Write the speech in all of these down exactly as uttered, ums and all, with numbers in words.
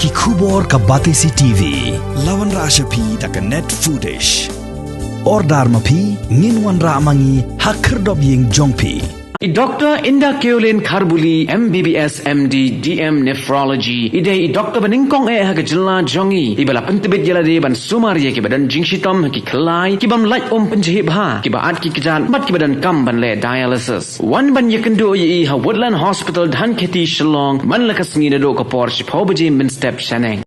Ki khubor ka Batesi T V. La wanrah sha phi da ka Net Foodish. Order ma phi, ngin wanrah ma ngi ha khyrdop ïing jong phi. I Doctor Inda Keolin Kharbuli, M B B S, M D, D M Nephrology, i dei i doctor ba nyngkong eh ha ka jylla jong ngi, iba la pyntbit ïa lade ban sumar ïa kiba don jingshitom ha ki khyllai, ki bym lait um pynjhieh bha, kiba at ki kjat bad kiba donkam ban leh dialysis. Wan ban ïakynduh ïa i ha Woodland Hospital, Dhankheti, Shillong, man la ka sngi naduh ka por shiphew baje mynstep shaneng.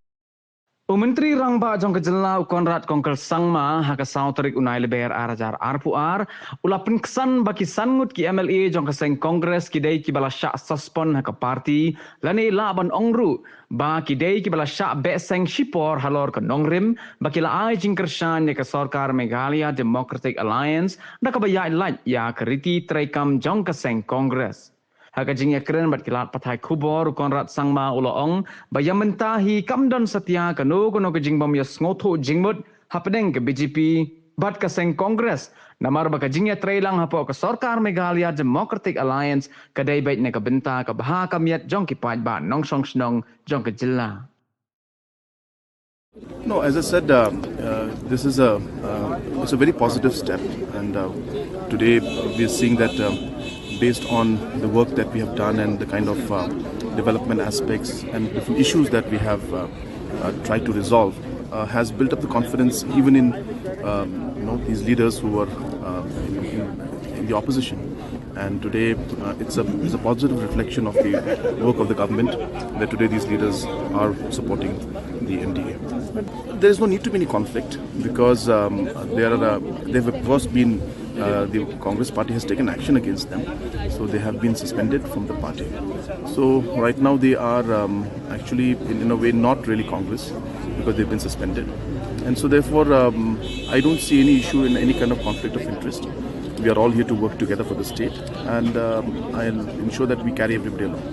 U Myntri Rangbah jong ka jylla, u Conrad Kongkal Sangma, ha ka saw tarik u Nailaber ar hajar arphew ar, u la pynksan ba ki san ngut ki M L A jong ka seng Congress ki dei kiba la shah suspend ha ka party, lane lah ban ong ruh ba ki dei kiba la shah beh seng shipor halor ka nongrim ba ki la ai jingkyrshan ïa ka sorkar Meghalaya Democratic Alliance da kaba ïaid lait ïa ka riti treikam jong ka seng Congress. Ha ka jingïakren bad ki lad pathai khubor, u Conrad Sangma u la ong ba ïa mynta hi kam don satia kano kano ka jingbym ïasngewthuh jingmut hapdeng ka B J P bad ka seng Congress, namar ba ka jingïatreilang hapoh ka sorkar Meghalaya Democratic Alliance ka dei beit na ka bynta ka bha ka miat jong ki paidbah nongshong shnong jong ka jylla. No, as I said, uh, uh, this is a uh, it's a very positive step, and uh, today we are seeing that um, based on the work that we have done and the kind of uh, development aspects and different issues that we have uh, uh, tried to resolve, uh, has built up the confidence even in um, you know these leaders who were uh, in, in, in the opposition. And today, uh, it's a it's a positive reflection of the work of the government that today these leaders are supporting the N D A. There is no need to be any conflict because um, there are uh, there have of course been uh, the Congress party has taken action against them, so they have been suspended from the party. So right now they are um, actually in, in a way not really Congress because they've been suspended, and so therefore um, I don't see any issue in any kind of conflict of interest. We are all here to work together for the state, and um, I'll ensure that we carry everybody along.